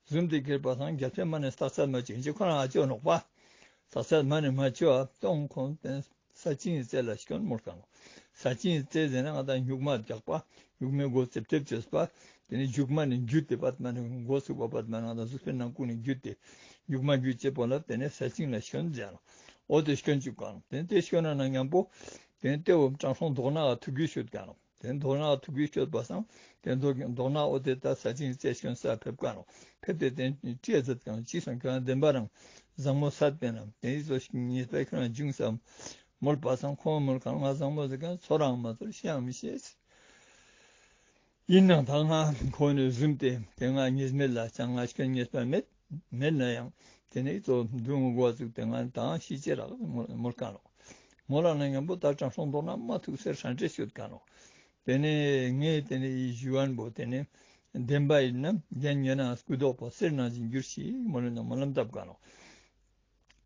ཟུམ་དེ་ཁྱེར་པ་སང་རྒྱལ་པོའི་མ་ནས་སྟག་ཚལ་མ་བྱ་ཡིན་ཅི་ཁོ་རང་ཨ་ཅོ་ནོག་པ། སྟག་ཚལ་མ་ནས་མ་བྱ་སྟོང་ཁོང་དེ་ས་བཅིངས་རྩེ་ལ་སྐྱོན་མོལ་ཀ་ནོག། ས་བཅིངས་རྩེ་ཟེར་ན་ང་དང་སྨྱུག་མ་རྒྱག་པ། སྨྱུག་མའི་མགོ་ཙེབ་ཙེབ་བཅོས་པ། དེ་ནས་མཇུག་མ་ནས་རྒྱུད་དེ་པད་མ་ནས་མགོ་ཚུགས་པ་པད་མ་ནས་ང་དང་གཟུགས་པོའི་ནང་ཀུན་ནས་རྒྱུད་དེ་མཇུག་མ་རྒྱུད་ཅེས་པོ་ལ་དེ་ནས་ས་བཅིངས་ལ་སྐྱོན་ཟེར་ནོག། འོ་དེ་སྐྱོན་བཅུག་ཀ་ནོག། དེ་ནས་དེ་སྐྱོན་ན་ན་མཉམ་པོ་དེ་ནས་དེ་བོ་དྲང་སྲོང་མདོག་ནག་ཐུགས་རྒྱུད་ཤོད་ཀ་ནོག། དེ་མདོག་ནག་ཐུགས་རྒྱུད་ཤོད་པ་སང་དེ་མདོག་མདོག་ནག་འོ་དེ་ད་ས་བཅིངས་རྩེ་སྐྱོན་ས་ཕེབས་ཀ་ནོག། ཕེབས་ཏེ་དེ་ནས་ཅི་ཡ་མཛད་ཀ་ནོག་ཅི་སོང་ཁྱོད་རང་བདེན་པ་རང་བཟང་མོ་སད་པས་ན་དེ་ཡི་ཚོ་ཉེས་པ་ཁྱོད་རང་བྱུང་བསམ་མོལ་པ་སང་ཁོང་མོལ་ཀ་ནོག་ང་བཟང་མོ་ཟེར་ཀ་ནོག་ཚོར་རང་མ་ཚོར་ཤེས་ཡང་མི་ཤེས། ཡིན་ནའང་ད་ང་ཁོ་ནས་བཟུང་སྟེ་དེ་ང་ཉེས་མེད་ལ་ཅང་ང་སྐྱོན་ཉེས་པ་མེད། མེད་ན་ཡང་དེ་ནས་གཙོ་བོ་འདུལ་བའི་གོ་འ་བཙུགས་ཏེ་ང་དང་ཤི་ཅེས་རག་མོལ་མོལ་ཀ་ནོག། མོལ་ལ་ན་མཉམ་པོ་ད་དྲང་སྲོང་མདོག་ནག་མ་ཐུགས་སེར་ཧྲན་ཏེ་ཤོད་ཀ་ནོག། དེ་ནས་ངས་དེ་ནས་ཡི་ཞུ་བ་པོ་དེ་ནས་བདེན་པ་ཡིན་ན་རྒྱན་ཉོན་ན་སྐུ་མདོག་པོ་གསེར་ནང་བཞིན་འགྱུར་ཞིག་མོལ་ན་སྨོན་ལམ་བཏབ་ཀ་ནོག།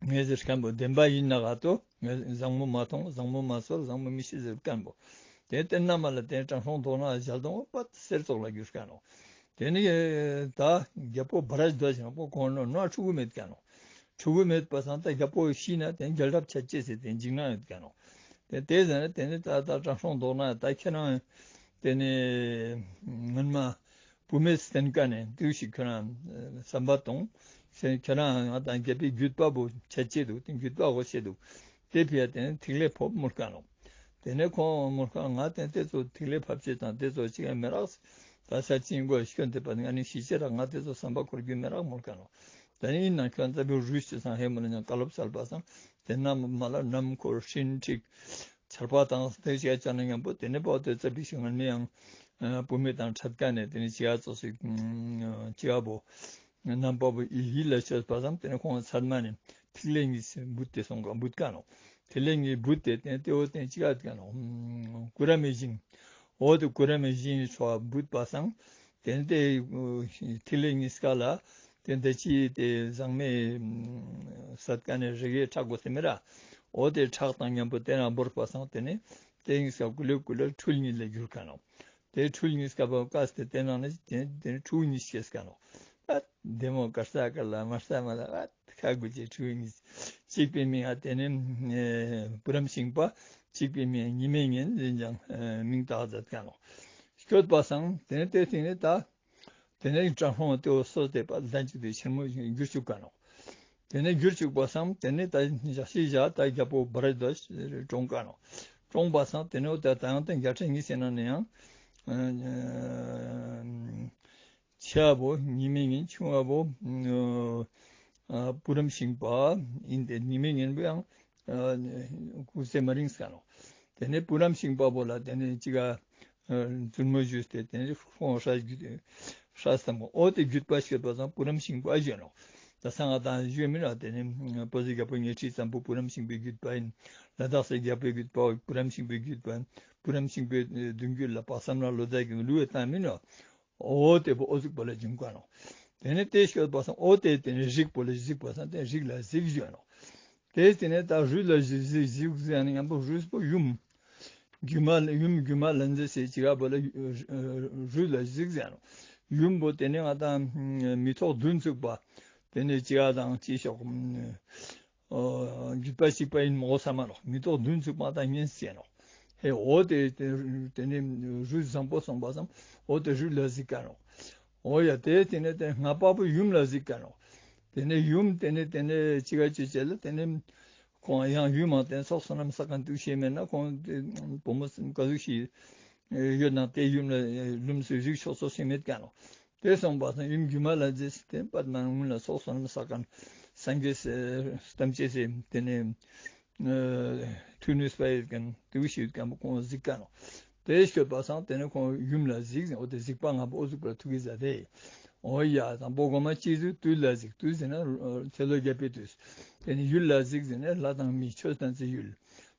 ངས་ཟེར་མཁན་པོ་བདེན་པ་ཡིན་ན་ག་ཏོ་ངས་བཟང་མོ་མ་མཐོང་བཟང་མོ་མ་ཚོར་བཟང་མོ་མི་ཤེས་ཟེར་མཁན་པོ། དེ་བསྟན་ན་མ་ལ་དེ་དྲང་སྲོང་མདོག་ནག་ཞལ་གདོང་པ་གསེར་ཙོགས་ལ་གྱུར་མཁན་ནོག། དེ་ནི་ད་རྒྱལ་པོ་བྷ་ར་ཛ་དྭ་ཇ་ནོག་པོ་གོང་ནོ་ནོ་ཕྲུ་གུ་མེད་མཁན་ནོག། ཕྲུ་གུ་མེད་པ་སང་ད་རྒྱལ་པོ་ཤི་ན་དེ་རྒྱལ་རབས་ཆད་ཅེས་ཟེར་དེ་འཇིགས་སྣང་ཡོད་མཁན་ནོག། དེ་དེ་ཟེར་ན་དེ་ནི་ད་ད་དྲང་སྲོང་མདོག་ནག་ད་ཁྱེད་རང་དེ་ནི་སྔོན་མ་བུད་མེད་བསྟེན་མཁན་ནི་དུས་ཤིག་ཁྱོད་རང་བསམ་པ་གཏོང་། ཁྱོད་རང་ང་དང་རྒྱལ་པོའི་རྒྱུད་པ་བོ་ཆད་ཅེས་འདུག། དེ་རྒྱུད་པ་བོ་ཆད་འདུག། ཏེ་ཕི་ཡ་ཏེ་ནེ་ཐིག་ལེ་ཕོབ་མོལ་ཁན་ནོག། ཏེ་ནེ་ཁོང་མོལ་ཁན་ང་ཏེ་ཏེ་ཙོགས་ཐིག་ལེ་ཕབ་ཅེས་དང་ཏེ་ཙོགས་ཅི་ཡང་མི་རག། ད་ས་ཅིན་གོ་སྐྱོན་ཏེ་པ་ང་ནི་ཤི་ཅེས་རག། ང་ཏེ་ཙོགས་སམ་པ་ཁོར་གྱུ་མི་རག་མོལ་ཁན་ནོག། ཏེ་ནེ་ཨིན་ན་ཁྱོད་ཙ་པིག་རུས་ཅོས་སང་ཧེ་མོལ་ན་ཡང་བཀའ་སློབ་སལ་པ་སང་ཏེ་ནེ་མ་ལ་ནམ་མཁའ་སྤྲིན་འཁྲིགས། ཆར་པ་དང་ཏེ་ཅི་ཡ་ཅ་ན་ཉམ་པོ་ཏེ་ནེ་པོ་ཏེ་ཙ་པིག་ཞིག་ང་ནི་ཡང་བུད་མེད་དང་འཕྲད་ཁན་ནི་ཏེ་ནེ་ཅི་ཡ་ཙོགས་ཤིག་ཅི་ཡ་བོ་ནམ་པ་བོ་ཡིད་ལ་ཅོས་པ་སང་ཏེ་ནེ་ཁོང་ཚད་མ་ནེ་ཐིག་ལེ་གཉིས་བུད་དེ་སོང་ག་བུད་ཀ་ནོག། ཐིག་ལེ་གཉིས་བུད་དེ་ཏེ་ཏེ་བོ་ཏེ་ཅི་ཡ་ཀ་ནོག། ཀུ་ར་མི་ཞིང་། འོ་ཏེ་ཀུ་ར་མི་ཞིང་ངི་ཕྱོགས་བུད་པ་སང་ཏེ་ནེ་ཏེ་ཐིག་ལེ་གཉིས་ཀ་ལ་ཏེ་ཏེ་ཅི་ཏེ་ཟང་མེ་སད་ཀ་ནེ་རི་གེ་ཁྲག་གོ་སེ་མི་ར། འོ་ཏེ་ཁྲག་དང་ཉམ་པོ་ཏེ་ན་བོར་པ་སང་ཏེ་ནེ་ཏེ་གཉིས་ཀ་ཀུ་ལེ་ཀུ་ལེ་འཁྲུལ་གཉིས་ལ་གྱུར་ཀ་ནོག། ཏེ་འཁྲུལ་གཉིས་ཀ་བོ་བཀག་སྟེ་ཏེ་ནང་ནེ་ཏེ་ཏེ་ཕྲུ་གུ་གཉིས་སྐྱེས་ཀ་ནོག། ཨ་བདེ་མོ་དཀར་ས་དཀར་ལ་དམར་ས་དམར་ལ་ཨ་ཁ་དགུ་ཅེ་ཕྲུ་གུ་གཉིས། ཅིག་པའི་མིང་ང་ཏེ་ནེ་བུ་རམ་ཤིང་པ། ཅིག་པའི་མིང་ཉི་མའི་གཉེན་ཟེར་ཀྱང་མིང་བཏགས་མཛད་ཀ་ནོག། སྐྱོད་པ་སང་ཏེ་ནེ་ཏེ་སྟིང་ནེ་ད་ཏེ་ནེ་དྲང་སྲོང་ཏེ་བོ་སོས་ཏེ་པ་ལན་ཅིག་ཏེ་ཆེན་མོ་གྱུར་ཅུག་ཀ་ནོག། ཏེ་ནེ་གྱུར་ཅུག་པ་སང་ཏེ་ནེ་ད་ཞག་ཤི་ཞག་ད་རྒྱལ་པོ་བྷ་ར་དྭཇ་གྲོངས་ཀ་ནོག། གྲོངས་པ་སང་ཏེ་ནེ་འོ་ད་ད་ཡང་ཏེ་བརྒྱ་ཕྲག་གཉིས་ཟེར་ན་ནི་ཡང་ཆེ་བ་བོ་ཉི་མའི་གཉེན། ཆུང་བ་བོ་བུ་རམ་ཤིང་པ་ཨིན་ཏེ། ཉི་མའི་གཉེན་བོ་ཡང་སྐུ་ཚེ་མ་རིང་ཀ་ནོག། ཏེ་ནེ་བུ་རམ་ཤིང་པ་བོ་ལ་ཏེ་ནེ་ཅི་ག་བཙུན་མོ་ཞུས་ཏེ་ཏེ་ནེ་ཁོང་སྲས་བརྒྱུད་སྲས་དང་པོ་འོ་ཏེ་བརྒྱུད་པ་སྐྱོད་པ་སང་བུ་རམ་ཤིང་པ་ཞུ་ནོག། ད་སང་ང་དང་ཞུ་མི་ནོག། ཏེ་ནེ་བོད་ཀྱི་རྒྱལ་པོ་ཉི་ཁྲི་བཙན་པོ་བུ་རམ་ཤིང་པའི་བརྒྱུད་པ་ཨིན། ལ་དྭགས་སི་རྒྱལ་པོའི་བརྒྱུད་པ་བོ་བུ་རམ་ཤིང་པའི་བརྒྱུད་པ་ཨིན། བུ་རམ་ཤིང་པའི་གདུང་བརྒྱུད་ལ་དཔག་བསམ་ལ་ལོ་ཙཱ་གི་ལུས་བཏང་མི་ནོག། འོ་ཏེ་བོ་འོ་ཟུག་པོ་ལ་བྱུང་ཀ་ནོག། ཏེ་ནེ་ཏེ་སྐྱོད་པ་སང་འོ་ཏེ་ཏེ་ནེ་རིགས་པོ་ལ་གཟིགས་པ་སང་ཏེ་རིགས་ལ་གཟིགས་ཞུ་ནོག། ཏེ་ཏེ་ནེ་ད་རུས་ལ་གཟིགས་གཟིགས་གཟིགས་ཟེར་ན་ཉམ་པོ་རུས་པོ་ཡུམ། སྒྱུ་མ་ཡུམ་སྒྱུ་མ་ལྷ་མཛེས་སི་ཅི་ག་བོ་ལ་རུས་ལ་གཟིགས་ཟེར་ནོག། ཡུམ་བོ་ཏེ་ནེ་ང་དང་མི་ཐོག་བདུན་ཚུགས་པ། ཏེ་ནེ་ཅི་ག་དང་ཅི་ཤོག། བརྒྱུད་པ་གཅིག་པ་ཨིན་མོལ་ས་མ་ནོག། མི་ཐོག་བདུན་ཚུགས་པ་དང་གཉེན་ཟེར་ནོག། ཧེ་འོ་ཏེ་ཏེ་ཏེ་ནེ་རུས་བཟང་པོ་སོང་པ་སང་འོ་ཏེ་རུས་ལ་གཟིགས་ཀ་ནོག། འོ་ཡ་ཏེ་ཏེ་ནེ་ཏེ་ལྔ་པ་བོ་ཡུམ་ལ་གཟིགས་ཀ་ནོག། ཏེ་ནེ་ཡུམ་ཏེ་ནེ་ཏེ་ནེ་ཅི་ག་ཅི་ཅེ་ལ་ཏེ་ནེ་ཁོང་ཡང་ཡུམ་མ་ཏེ་ཚོགས་བསོད་ནམས་བསགས་ཁན་དུག་ཤེས་མེད་ན་ཁོང་བུ་མོ་ག་ཟུག་ཤིག་ཡོད་ན་ཏེ་ཡུམ་ལ་ལུམས་སུ་ཞུགས་ཆོག་ཆོག་ཤེས་མེད་ཀ་ནོག། ཏེ་སོང་པ་སང་ཡུམ་སྒྱུ་མ་ལྷ་མཛེས་སི་ཏེ་པདྨ་སྔོན་ལ་ཚོགས་བསོད་ནམས་བསགས་ཁན་སངས་རྒྱས་སི་ཐམས་ཅད་སི་ཏེ་ནེ་ཐུགས་ནུས་པ་ཡོད་ཁན་དུག་ཤེས་ཡོད་ཁན་བོ་ཁོང་གཟིགས་ཀ་ནོག། ཏེ་སྐྱོད་པ་སང་ཏེ་ནེ་ཁོང་ཡུམ་ལ་གཟིགས་ཟེར་འོ་ཏེ་གཟིགས་པ་ལྔ་པོ་འོ་ཟུག་པོ་ལ་ཐུགས་ཀྱི་ཟ་ཏེ། འོ་ཡ་དང་པོ་གོ་མ་སྤྱི་གཙུག་དུས་ལ་གཟིགས། དུས་ཟེར་ན་ཚེ་ལོ་བརྒྱ་པའི་དུས། ཏེ་ནེ་ཡུལ་ལ་གཟིགས་ཟེར་ན་ལྷ་དང་མི་ཆོས་སྟན་ཚེ་ཡུལ།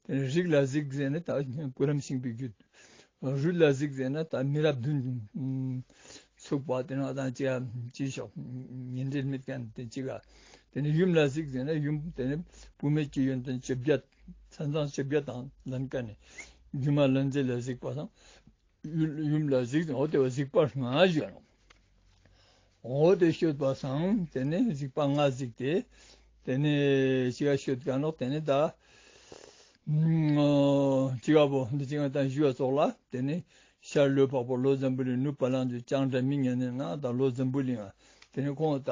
ཏེ་ནེ་རིགས་ལ་གཟིགས་ཟེར་ན་ད་བུ་རམ་ཤིང་པའི་རྒྱུད། རུས་ལ་གཟིགས་ཟེར་ན་ད་མི་རབས་བདུན་ཚུགས་པ་ཏེ་ནེ་ང་དང་ཅི་ཡ་ཅི་ཤོག་ཉེ་འབྲེལ་མེད་ཁན་ཏེ་ཅི་ག། ཏེ་ནེ་ཡུམ་ལ་གཟིགས་ཟེར་ན་ཡུམ་ཏེ་ནེ་བུད་མེད་ཀྱི་ཡོན་ཏན་བཅོ་བརྒྱད་མཚན་བཟང་བཅོ་བརྒྱད་དང་ལྡན་ཁན་ནི་སྒྱུ་མ་ལྷ་མཛེས་ལ་གཟིགས་པ་སང་ཡུལ་ཡུམ་ལ་གཟིགས་ཟེར་ན་འོ་ཏེ་བོ་གཟིགས་པ་ལྔ་ཞུ་ནོག། འོ་ཏེ་སྐྱོད་པ་སང་ཏེ་ནེ་གཟིགས་པ་ལྔ་གཟིགས་ཏེ་ཏེ་ནེ་ཅི་ག་སྐྱོད་ཀ་ནོག། ཏེ་ནེ་ད་ཅི་ག་བོ་འདི་ཅི་ག་ད་ཞུ་བ་ཙོགས་ལ་ཏེ་ནེ་ཤར་ལུས་འཕགས་པོ་ལྷོ་འཛམ་བུ་གླིང་ནུབ་བ་ལང་སྤྱོད་ལྕང་སྒྲ་མི་སྙན་ནི་ནང་ད་ལྷོ་འཛམ་བུ་གླིང་ང་ཏེ་ནེ་ཁོང་ད་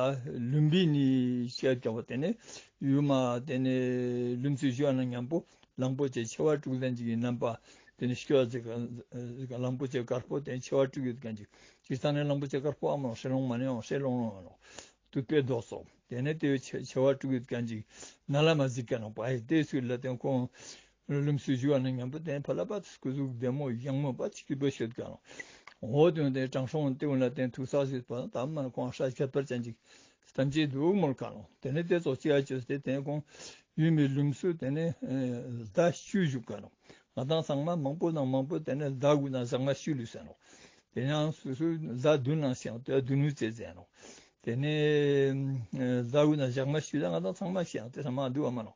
ལུམ་བི་ནི་ཅི་ག་བོ་ཏེ་ནེ་ཡུམ་མ་ཏེ་ནེ་ལུམས་སུ་ཞུགས་ན་ཉམ་པོ་གླང་པོ་ཆེ་མཆེ་བ་དྲུག་ལྡན་ཅིག་གི་རྣམ་པ་ཏེ་ནེ་སྐྱོད་ཅིག་གླང་པོ་ཆེ་དཀར་པོ་ཏེ་མཆེ་བ་དྲུག་ཡོད་ཁན་ཅིག། སྤྱིར་བཏང་ནེ་གླང་པོ་ཆེ་དཀར་པོ་ཨ་མ་ལོང་ཧྲེ་ལོང་མ་ནེ་ཡང་ཧྲེ་ལོང་ལོང་ཨ་ལོང་དུད་པའི་མདོག་སོགས། ཏེ་ནེ་ཏེ་མཆེ་མཆེ་བ་དྲུག་ཡོད་ཁན་ཅིག་ནཱ་ལས་མར་གཟིགས་ཀ་ནོག་པ། ཨེ་ཏེ་སུ་ལ་ཏེ་ཁོང་ལུམས་སུ་ཞུགས་ན་ཉམ་པོ་ཏེ་ཕ་ལ་པ་སྐུ་གཟུགས་བདེ་མོ་ཡང་མོ་པ་ཅིག་སྐྱིད་པོ་ཤོད་ཀ་ནོག། འོ་ཏེ་ཏེ་དྲང་སྲོང་ཏེ་གུན་ལ་ཏེ་ཐུགས་ས་ཞིག་པ་ད་མ་ཁོང་ཧྲ་ཁྱད་པར་ཅན་ཅིག་ཐམས་ཅད་དུ་མོལ་ཀ་ནོག། ཏེ་ནེ་ཏེ་ཙོགས་ཅི་ཡ་ཅོས་ཏེ་ཏེ་ཁོང་ཡུམ་མི་ལུམས་སུ་ཏེ་ནེ་ཟླ་བཅུ་བཞུགས་ཀ་ནོག། ང་དང་ཚང་མ་མང་པོ་དང་མང་པོ་ཏེ་ནེ་ཟླ་དགུ་ན་ཟངས་མ་བཅུ་ལུས་ཟེར་ནོག། ཏེ་ནེ་སུ་སུ་ཟླ་བདུན་ན་ཤི་ཡང་ཏེ་བདུན་ནུ་ཙེ་ཟེར་ནོག། ཏེ་ནེ་ཟླ་དགུ་ན་ཟངས་མ་བཅུ་ད་ང་དང་ཚང་མ་ཤི་ཡང་ཏེ་ཚང་མ་འདུག་པ་མ་ནོག།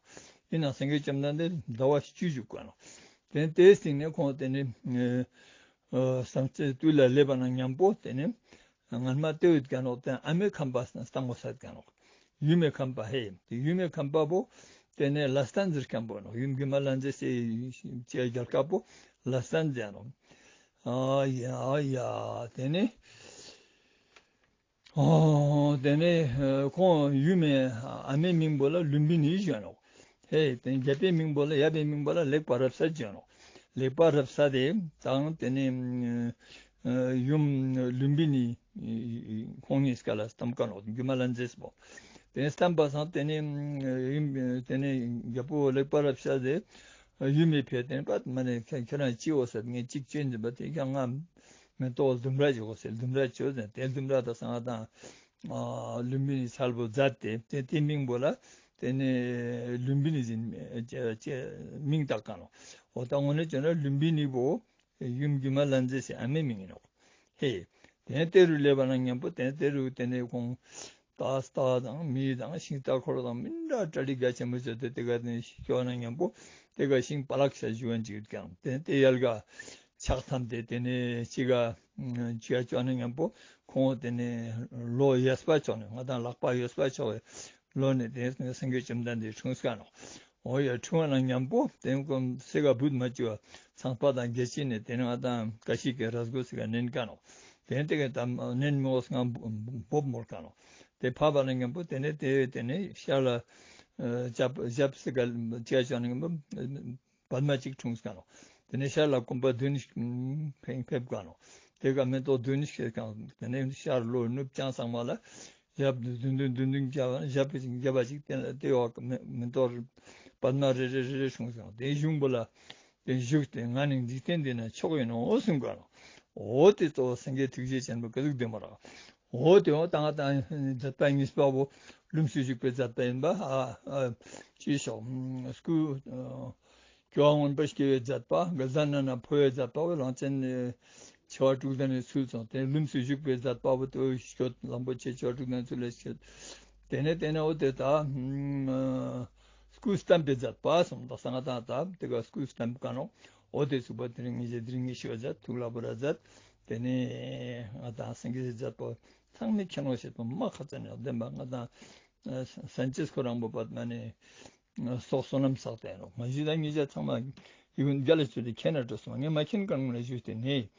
ཨིན་ན་སངས་རྒྱས་བཅོམ་ལྡན་འདས་ཟླ་བ་བཅུ་བཞུགས་ཀ་ནོག། ཏེ་ནེ་ཏེའི་སྟིང་ནེ་ཁོང་ཏེ་ནེ་སངས་རྒྱས་དུས་ལ་སླེབས་པ་ན་ཉམ་པོ་ཏེ་ནེ་སྔན་མ་ཏེ་ཡོད་ཀ་ནོག་ཏེ་ཨ་མའི་ཁང་པ་སྟང་པོ་སད་ཀ་ནོག། ཡུམ་མི་ཁང་པ་ཧེ། ཏེ་ཡུམ་མི་ཁང་པ་བོ་ཏེ་ནེ་ལ་སྟན་ཟེར་ཁན་བོ་ནོག། ཡུམ་སྒྱུ་མ་ལྷ་མཛེས་སི་ཅི་ག་རྒྱལ་ཁབ་བོ་ལ་སྟན་ཟེར་ནོག། ཨ་ཡ་ཡ་ཏེ་ནེ་ཨོ་ཏེ་ནེ་ཁོང་ཡུམ་མི་ཨ་མའི་མིང་བོ་ལ་ལུམ་བི་ནི་ཞུ་ནོག། ཧེ་དེ་རྒྱལ་པོའི་མིང་པོ་ལ་ཡབ་པའི་མིང་པོ་ལ་ལེགས་པར་རབ་གསལ་ཅོ་ནོག། ལེགས་པར་རབ་གསལ་དེ་དང་དེ་ནས་ཡུམ་ལུམ་བི་ནི་ཁོང་གཉིས་ཀ་ལ་སྟམ་ཀ་ནོག་རྒྱུ་མ་ལ་མཛེས་པོ། དེ་ནས་སྟམ་པ་སང་དེ་ནས་ཡུམ་དེ་ནས་རྒྱལ་པོ་ལེགས་པར་རབ་གསལ་དེ་ཡུམ་མི་ཕེ་དེ་ནས་པད་མ་ནས་ཁྱེད་རང་ཅི་འོ་ཟེར། ངས་ཅིག་ཅོ་ཡིན་ཟེར་བ་དེ་ཀྱང་ང་མེ་ཏོག་ལྡུམ་ར་ཅིག་འོ་ཟེར། ལྡུམ་ར་ཅོ་ཟེར། དེ་ལྡུམ་ར་དང་སང་ང་དང་ལུམ་བི་ནི་སལ་པོ་མཛད་དེ་དེ་དེ་མིང་པོ་ལ་དེ་ནས་ལུམ་བི་ནི་ཟེར་མིང་བཏགས་ཀ་ནོག། འོ་ད་དངོས་གནས་བྱས་ན་ལུམ་བི་ནི་བོ་ཡུམ་རྒྱུ་མ་ལ་མཛེས་སི་ཨ་མའི་མིང་ཡིན་ནོག། ཧེ། དེ་ནས་དེ་རུ་སླེབས་པ་ན་མཉམ་པོ་དེ་ནས་དེ་རུ་དེ་ནས་ཁོང་རྟ་རྟ་དང་མི་དང་ཤིང་རྟ་འཁོར་དང་མི་འདྲ་གྲ་སྒྲིག་རྒྱ་ཆེན་པོ་བྱས་ཏེ་དེ་ག་དེ་ནས་སྐྱོད་ན་མཉམ་པོ་དེ་ག་ཤིང་པ་ལག་ཤ་ཞུ་བ་ཅིག་ཡོད་ཀྱང་དེ་ནས་དེ་ཡལ་ག་ཕྱག་ཐམ་དེ་དེ་ནས་ཅི་ག་ཅི་ག་ཅོ་ན་མཉམ་པོ་ཁོང་དེ་ནས་ལོ་ཡོས་པ་ཅོ་ནས་ང་དང་ལག་པ་ཡོས་པ་ཅོ་བའི་ལོ་ནས་དེ་སངས་རྒྱས་བཅོམ་ལྡན་འདས་འཁྲུངས་ཀ་ནོག། འོ་ཡ་འཁྲུངས་པ་ན་མཉམ་པོ་དེ་ནས་ཁོང་སེ་ག་བུད་མ་ཅི་བ་ཚངས་པ་དང་རྒྱལ་ཆེན་ནས་དེ་ནས་ང་དང་ཀ་ཤི་ཀའི་ར་སྒོ་སེ་ག་ནན་ཀ་ནོག། དེ་ནས་དེ་ག་ད་ནན་མི་འོས་ང་བོབ་མོལ་ཀ་ནོག། དེ་ཕབ་པ་ན་མཉམ་པོ་དེ་ནས་དེ་དེ་ནས་ཤར་ལ་ཞབས་ཞབས་སེ་ག་ཅི་ག་ཅོ་ན་མཉམ་པོ་པདྨ་ཅིག་འཁྲུངས་ཀ་ནོག། དེ་ནས་ཤར་ལ་གོམ་པ་བདུན་ཕེབས་ཀ་ནོག། དེ་ག་མེ་ཏོག་བདུན་ཤར་ཀ་ནོག། དེ་ནས་ཤར་ལྷོ་ནུབ་བྱང་ཚང་མ་ལ་ཞབས་བདུན་བདུན་བདུན་བདུན་བརྒྱབ་ཞབས་བརྒྱབ་པ་ཅིག་དེ་ལ་དེ་བ་མེ་མེ་ཏོག་པདྨ་རེ་རེ་རེ་རེ་འཁྲུངས་ཀ་ནོག། དེ་གཞུང་པོ་ལ་དེ་བཞུགས་ཏེ་ང་ནི་འཇིག་རྟེན་འདི་ན་མཆོག་ཡིན་ནོ་གསུངས་ཀ་ནོག། འོ་དེ་གཙོ་བོ་སངས་རྒྱས་ཐུགས་རྗེ་ཅན་པོ་ཀ་ཟུག་ལྡན་པ་རག། འོ་དེ་འོ་ད་ང་དང་མཛད་པ་གཉིས་པ་བོ་ལྷུམས་སུ་ཞུགས་པའི་མཛད་པ་ཡིན་པ་ཨ་ཨ་ཅི་ཤོག་སྐུ་སྐྱེ་བ་མངོན་པར་སྐྱེ་བའི་མཛད་པ། དགའ་ལྡན་ནང་ན་འཕོ་བའི་མཛད་པ་བོ་གླང་ཆེན་ནི་མཆེ་བ་དྲུག་ལྡན་ནི་ཚུལ་སོང་། དེ་ནས་ལྷུམས་སུ་ཞུགས་པའི་མཛད་པ་བོ་དེ་བོ་སྐྱོད་གླང་པོ་ཆེ་མཆེ་བ་དྲུག་ལྡན་ཚུལ་ལ་སྐྱོད། དེ་ནས་དེ་ནས་འོ་དེ་ད་སྐུ་བལྟམས་པའི་མཛད་པ་སོང་། ད་ས་ང་དང་ད་དེ་ག་སྐུ་བལྟམས་ཀ་ནོག། འོ་དེ་ཚུགས་པ་དེ་རིང་ངེད་ཅག་དེ་རིང་ངེད་ཤི་བ་མཛད་ཐུགས་ལ་བོར་ར་མཛད། དེ་ནས་ང་དང་སངས་རྒྱས་སི་མཛད་པ་ཚང་མས་མཁྱེན་ནོག་ཤེས་པ་མ་ཁ་ཙ་ནས་བདེན་པ་ང་དང་སན་ཅེས་ཁོ་རང་པོ་པད་མ་ནས་སོགས་བསོད་ནམས་བསགས་ཏེ་ཡིན་ནོག། མ་གཞི་ད་ངེད་ཅག་ཚང་མ་ཡིག་རྒྱ་ལ་ཚུད་དེ་མཁྱེན་ན་འགྲོ་སོང་། ངས་མ་མཁྱེན་གང་ལ་ཞུས་ཏེ་ནས་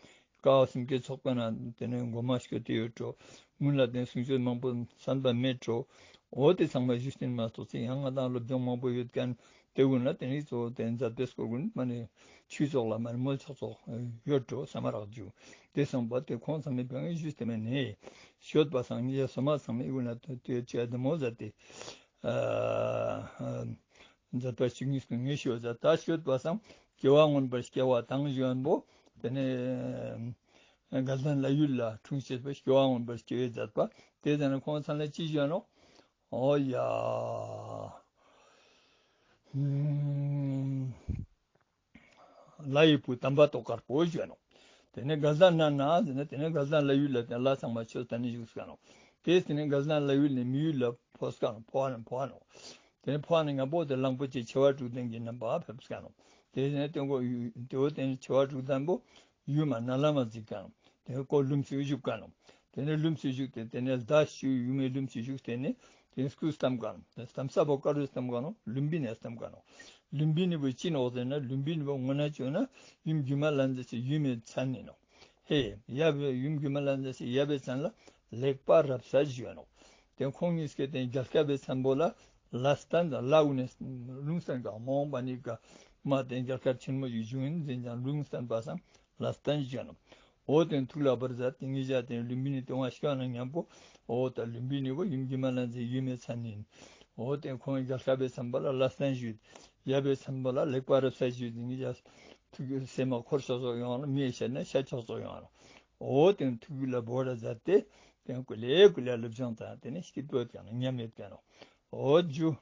ཀ་བ་སེམས་བསྐྱེད་ཚོགས་པ་ན་དེ་ནས་མགོ་མ་སྐྱོད་དེ་ཡོད་འགྲོ། སྔོན་ལ་དེ་གསུང་ཆོས་མང་པོ་གསན་པ་མེད་འགྲོ། འོ་དེ་ཚང་མ་ཞུས་ཏེ་མ་གཏོགས་ཚེ་ཡང་ང་དང་སློབ་སྦྱོང་མང་པོ་ཡོད་མཁན་དེ་ཀུན་ལ་དེ་ནས་གཙོ་བོ་དེ་མཛད་པའི་སྐོར་ཀུན་མ་ནས་ཆོས་ཚོགས་ལ་མ་ནས་མོལ་ཆོག་ཚོགས་ཡོད་འགྲོ་བསམ་མ་རག་རྒྱུ། དེ་སོང་པ་དེ་ཁོང་ཚང་མས་བོད་ངས་ཞུས་ཏེ་མེད་ནས་ཤོད་པ་སང་ངས་སོ་མ་ཚང་མས་ཀུན་ལ་དེ་དེ་ཆོས་བདེ་མོ་མཛད་དེ། མཛད་པ་བཅུ་གཉིས་ཀྱི་ངེས་ཤེས་པ་ད་ཤོད་པ་སང་སྐྱེ་བ་མངོན་པར་སྐྱེ་བ་དང་བཞི་པོ། དེ་ནས་དགའ་ལྡན་ལྷ་ཡུལ་ལ་འཁྲུངས་ཤེས་པ་སྐྱེ་བ་མངོན་པར་སྐྱེ་བའི་མཛད་པ། དེ་ལྟར་ན་ཁོང་ཚང་ལ་ཅི་བཞོན་ནོག། འོ་ཡ། ལྷ་ཡི་བུ་དམ་པ་ཏོག་དཀར་པོ་བཞོན་ནོག། དེ་ནས་དགའ་ལྡན་ན་ན་ཟེར་ན་དེ་ནས་དགའ་ལྡན་ལྷ་ཡུལ་ལ་དེ་ལྷ་ཚང་མ་ཆོས་དང་ནི་བཞུགས་ཀ་ནོག། དེ་དེ་ནས་དགའ་ལྡན་ལྷ་ཡུལ་ནས་མི་ཡུལ་ལ་འཕོས་ཀ་ནོག། འཕོ་བ་ནོག། འཕོ་བ་ནོག། དེ་ནས་འཕོ་བ་ནས་ང་པོ་དེ་གླང་པོ་ཆེ་མཆེ་བ་དྲུག་ལྡན་གྱི་རྣམ་པ་ཕེབས་ཀ་ནོག། དེ་ནས་དེ་ཀོ་དེ་བོ་དེ་ནས་མཆེ་བ་དྲུག་ལྡན་པོ་ཡུམ་མ་ནཱ་ལས་མར་གཟིགས་ཀ་ནོག། དེ་ནས་ཀོ་ལྷུམས་སུ་བཞུགས་ཀ་ནོག། དེ་ནས་ལྷུམས་སུ་བཞུགས་ཏེ་དེ་ནས་ཟླ་བཅུ་ཡུམ་མི་ལྷུམས་སུ་བཞུགས་ཏེ་ནས་དེ་ནས་སྐུ་བལྟམས་ཀ་ནོག། དེ་བལྟམས་ས་པོ་ཀ་རུ་བལྟམས་ཀ་ནོག། ལྷུམ་བི་ནས་བལྟམས་ཀ་ནོག། ལྷུམ་བི་ནི་བོ་ཅི་ནོག་ཟེར་ན་ལྷུམ་བི་ནི་བོ་དངོས་གནས་བྱུང་ན་ཡུམ་སྒྱུ་མ་ལྷ་མཛེས་སི་ཡུམ་མི་མཚན་ཡིན་ནོག། ཧེ། ཡབ་ཡུམ་སྒྱུ་མ་ལྷ་མཛེས་སི་ཡབ་བི་མཚན་ལ་ལེགས་པར་རབ་གསལ་ཞུ་ནོག། དེ་ཁོང་གཉིས་ཀའི་དེ་རྒྱལ་ཁབ་བི་མཚན་པོ་ལ་ལ་སྟན་དང་ལ་འུ་ནས་ལུང་སྟན་ག་མོང་པ་ནི་ག་མ་དེ་རྒྱལ་ཁབ་ཆེན་མོ་ཞིག་བྱུང་ཡིན་ཟེར་ཀྱང་ལུང་སྟན་པ་སང་ལ་སྟན་ཞུ་ནོག། འོ་དེ་ཐུགས་ལ་བར་མཛད་དེ་ངེད་ཅག་དེ་ལྷུམ་བི་ནི་དེ་བ་སྐྱོད་ན་མཉམ་པོ་འོ་ད་ལྷུམ་བི་ནི་བོ་ཡུམ་སྒྱུ་མ་ལྷ་མཛེས་ཡུམ་མི་མཚན་ཡིན། འོ་དེ་ཁོང་རྒྱལ་ཁབ་བི་མཚན་པོ་ལ་ལ་སྟན་ཞུ། ཡབ་བི་མཚན་པོ་ལ་ལེགས་པར་རབ་གསལ་ཞུ་ཟེར་ངེད་ཅག་ཐུགས་སེམས་མ་འཁོར་ཆོག་ཆོག་ཡོང་ལ་མི་ཤེས་ན་ཤ་ཆོག་ཆོག་ཡོང་ལ། འོ་དེ་ཐུགས་ལ་བོར་མཛད་དེ་དེ་ཀུ་ལེ་ཀུ་ལེ་སློབ་སྦྱོང་དང་དེ་ནས་སྐྱིད་པོ་ཡོད་ཀ་ནོག། ཉམས་ཡོད་ཀ་ནོག། འོ་ཇུ།